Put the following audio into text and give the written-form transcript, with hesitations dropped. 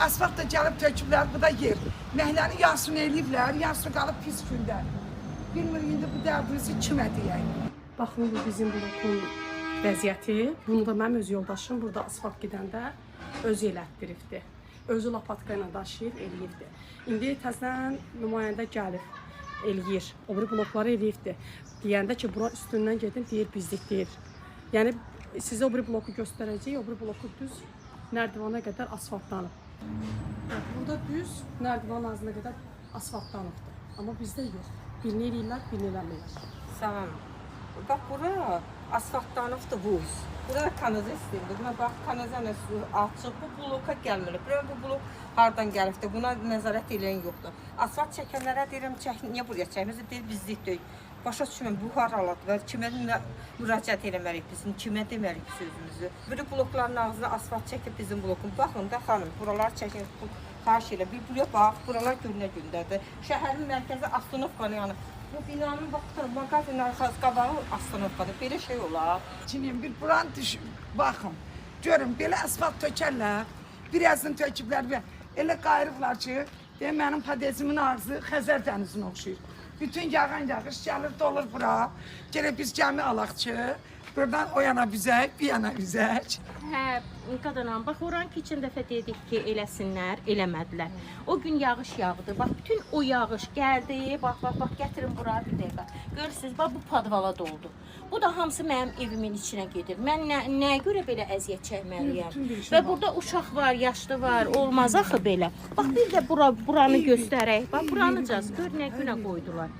Asfalt da gəlib töküblər, bu da yer. Məhəllənin yarısını eləyiblər, yarısı qalıb pis gündə. Bilmir indi bu dərdimizi kimə deyək. Baxın, bu bizim blokun vəziyyəti. Bunu da mənim öz yoldaşım burada asfalt gedəndə özü elətdiribdi. Özü lapatka ilə daşıyıb eləyibdi. İndi təzədən nümayəndə gəlib eləyir. O biri blokları eləyibdi. Deyəndə ki, bura üstündən gedin, deyir bizlik deyir. Yəni sizə o biri bloku göstərəcəyik. O biri bloku düz nərdivana qədər asfaltlanıb. Bax, burada düz nərdivanın ağzına qədər asfaltlanıbdır. Amma bizdə yox. Birini eləyirlər, birini eləmirlər. Salam. Bax bura asfaltlanıbdır bu üz. Bura da kanalizasiya sistemidir. Buna bax kanalizasiya su açıq. Bu bloka gəlmir. Bilmirəm bu blok hardan gəlibdir. Buna nəzarət eləyən yoxdur. Asfalt çəkənlərə deyirəm, çək, niyə buraya çəkmirsən? Deyir bizlik deyil. Başa düşmürəm bu haralıdır və kimə müraciət eləməliyik biz, kimə deməliyik sözümüzü. Biri blokların ağzına asfalt çəkib bizim blokun. Baxın da xanım, buralar çəkin. Xahiş edirəm. Bir buraya bax, buralar görünə gündədir. Şəhərin mərkəzi Astanovkanın yanı. Bu binanın bax, mağazinin arxası qabağı Astanovkadır. Belə şey olar. Çinin bir buranı düş, baxın. Görün, belə asfalt tökərlər. Birazını töküblər və elə qayırıblar ki, deyə mənim padezimin ağzı Xəzər dənizinə oxşayır. Bütün yağan yağış gəlir, dolur bura. Gərək biz gəmi alaq ki, buradan o yana üzək, bir yana üzək. Hə, qadanam, bax oranı keçən dəfə dedik ki, eləsinlər, eləmədilər. O gün yağış yağdı. Bax bütün o yağış gəldi. Bax, bax, bax, gətirin bura bir dəqiqə. Görürsüz, bax bu podvala doldu. Bu da hamısı mənim evimin içinə gedir. Mən nəyə görə belə əziyyət çəkməliyəm? Və burada uşaq var, yaşlı var, olmaz axı belə. Bax bir də buranı göstərək. Bax buranı caz, gör nə günə qoydular.